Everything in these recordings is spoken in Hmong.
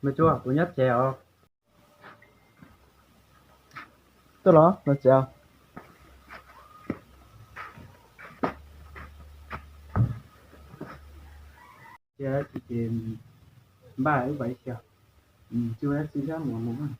Me tub, kuv nyob tsev os. Tuaj los los tsev os. Ces npaj wb pais ib xyos, tsis ua dab tsi thiab mus mus.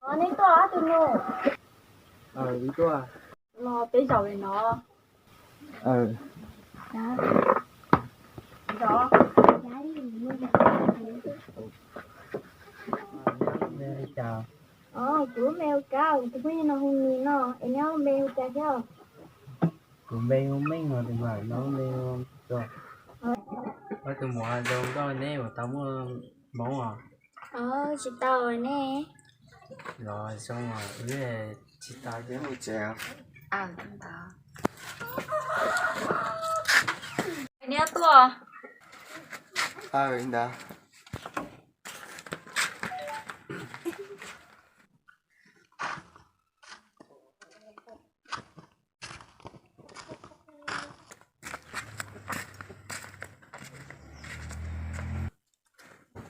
Os, nej tuaj ob tug nus? Los peb zaum li no. Kuv lub npe hu Kab, kuv tus phooj ywg no hu Nis no, es neb lub npe hu cas thiab? Kuv npe hu Meej os tus mas, neb lub npe hu Tsuas. Ob tug muam zoo nkauj, neb puas tau muaj hmoob os? Tsis tau ne. Los zoo os, wb tsis tau thiab mus tsev. Neb tuaj. Ntawd.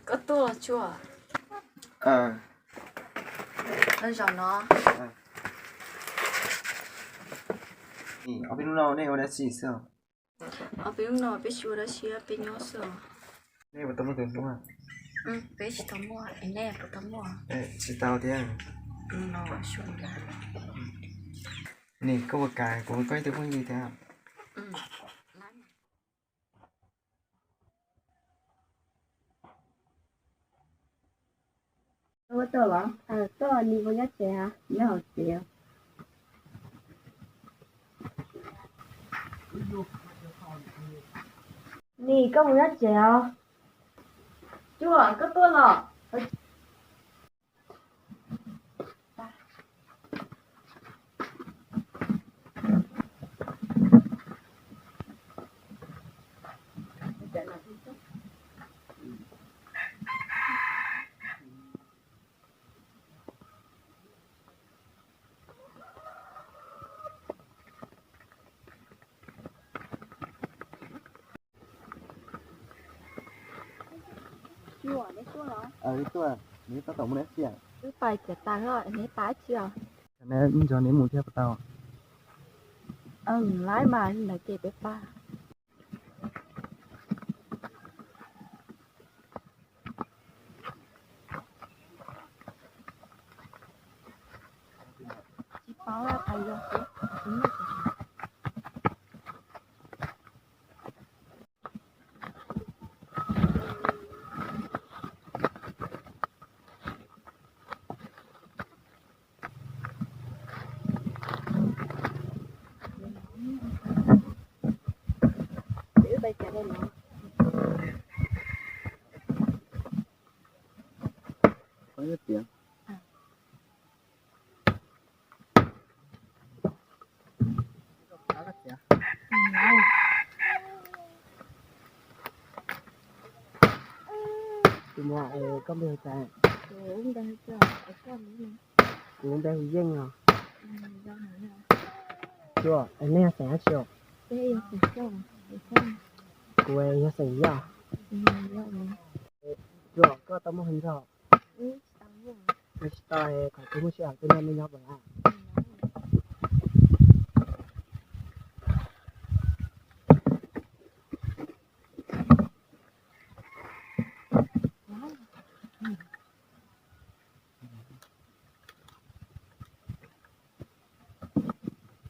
Koj tuaj los tsuas? Zaum no. Ob peb hnub no nej ua dab tsi xwb? Ob peb hnub no peb tsis ua dab tsi, peb nyob xwb. Nej puas tau muaj tus hlub? Peb tsis tau muaj, nej puas tau muaj? Tsis tau thiab. Nim koj puas kam kuv ua koj ib tug phooj ywg thiab? Ua tau los? Koj Nis puas nyob tsev? Nyob hauv tsev. Nis, koj puas nyob tsev os? Tsuas, koj tuaj los? Wb tuaj, neb tab tom muaj dab tsi? Wb pais txiav taws, neb pais tsi os? Neb nco neb mus thiab puas tau? Laib mas li ntawd ces peb pab. Tsis paub qhov yog. Tus muam, koj npe hu cas? Kuv npe hu Yeej os. Tsuas, nej yog xeem dab tsi os? Kuv yog xeem Yaj. Tsuas, koj tau muaj hluas nraug? Tsis tau, kom kuv muaj sij hawm tuaj nrog nej nyob puas tau?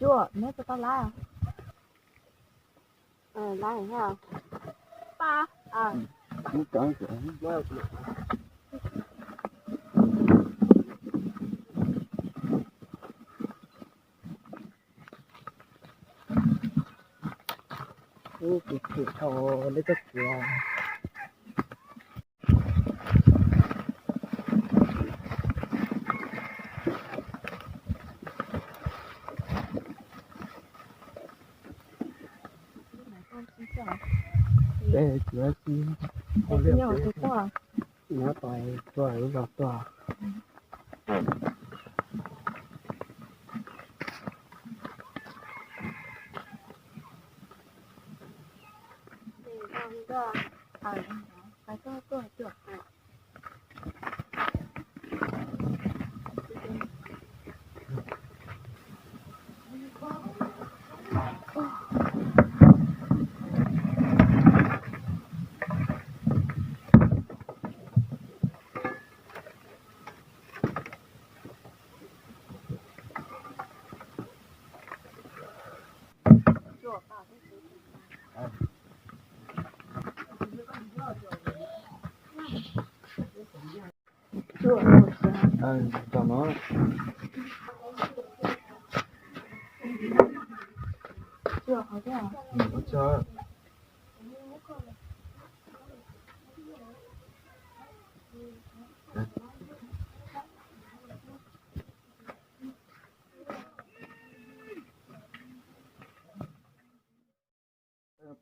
Tsuas, neb puas tau laib? Laib thiab. Pab. Ub, kuv thwm dhau lub txoj kev. Peb tsis ua tsi, nyob tais tuaj lub zos tuaj. Tam no.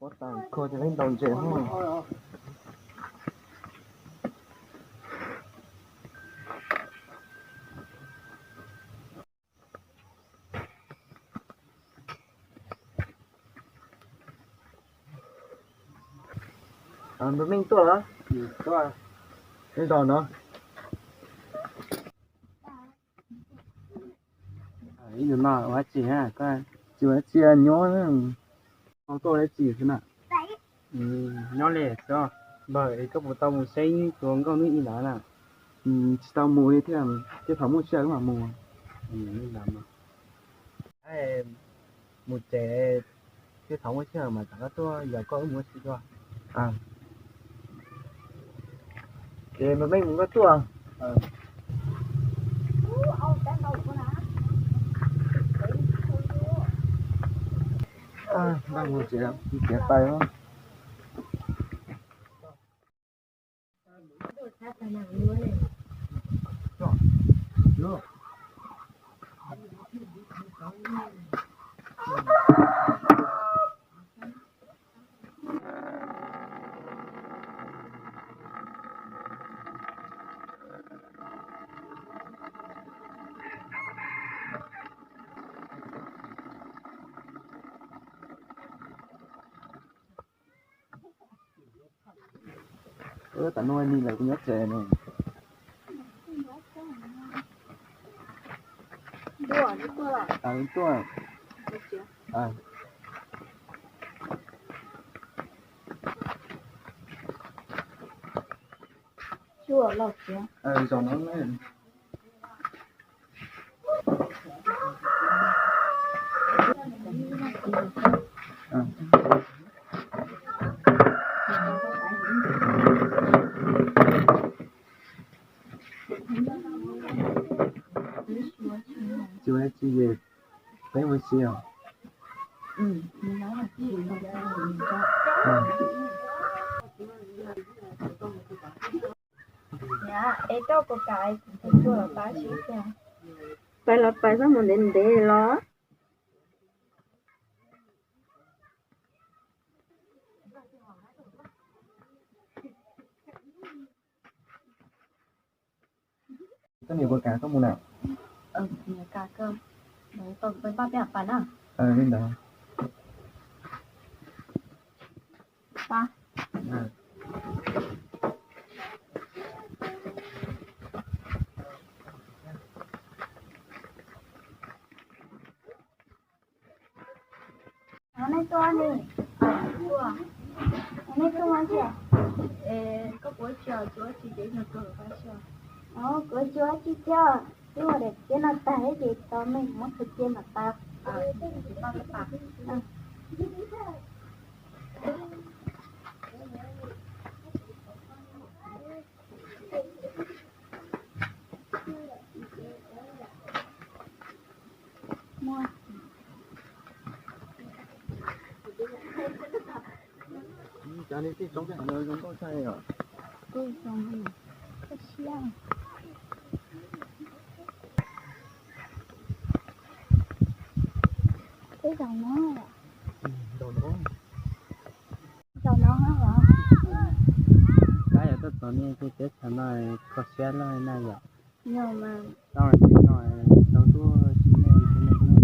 Pov tas kho ces peb ntaus ntses no. Npawg Meej tuaj los? Tuaj. Peb ntaus no. Ib ntus no ua tsi, koj tsis ua tsi nyob, tuaj ua tsi xwb na? Nyob li xwb. Npawg, es koj puas tau mus saib tus hluas nkauj hnub ib ntawd na? Tsis tau mus li thiab, tej thaum muaj sij hawm mam mus. Mus tsev, tej thaum muaj sij hawm mas rov qab tuaj yos koj wb mus ua si dua. Ces npawg Meej mus koj tuaj. Npaj mus tsev, tsev pais. Tam no nim lawm kuv nyob tsev ne. Tuaj. Tuaj los tsev. Zos no. Tsis ua tsi es peb mus si os. Es koj puas kam kuv tus tuaj los pab seb tiag? Pais los pais, txhob mus ntev ntev los. Koj niam puas kam koj mus na? Niam kam kawg, tau pab peb pais na. Li ntawd. Nej tuaj ne. Nej tuaj ua tsi? Koj puas tsis, tsis ua tsi ces yog koj pab xwb. Kuv tsis ua tsi thiab, twb ua daim tiab no tag ces tau nej muab khaws cia mam pais. Cov nej tej tsob tej no zoo nkauj tshaj li os. Kuj zoo, koj siab. Tej zaum no. Zaum no. Tab yog tuaj txog nej tej teb chaws no kho siab loj na yom. Yog mas. Tau tias no tau tuaj tsis nej tsis nej kuj.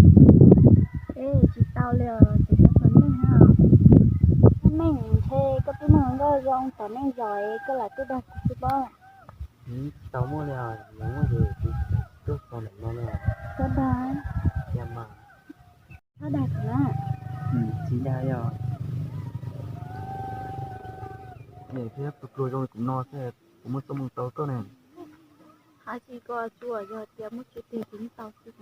Es tsis tau li os, tsis tau txog nej na. Koj nej ntshe koj twb mloog nkauj zoo tom nej zos es koj lam tuaj dag kuv xwb pob. Tsis tau muaj li os, yog muaj ces kuv tuaj txog ntawm no li os. Txhob dag. Yog mas. Txhob dag kuv na. Tsis dag yog. Niam thiab pluag pluag zoo li kuv no xwb kuv muaj txoj moo tau koj ne. Hais tsis ko tsuas yog tias muaj tsuj tiag ces yeej tau xwb.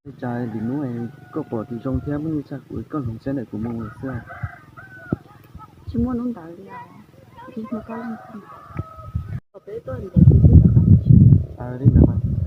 Ua cas lwm hnub koj pom tus zoo thiab muaj nyiaj tshaj kuv, koj hloov siab ntawm kuv mus lawm xwb. Tsis muaj hnub ntawd li os, tsis muaj koj leej twg. Kom peb tuaj ntev xwb xwb rov qab. Aws, li ntawd mas.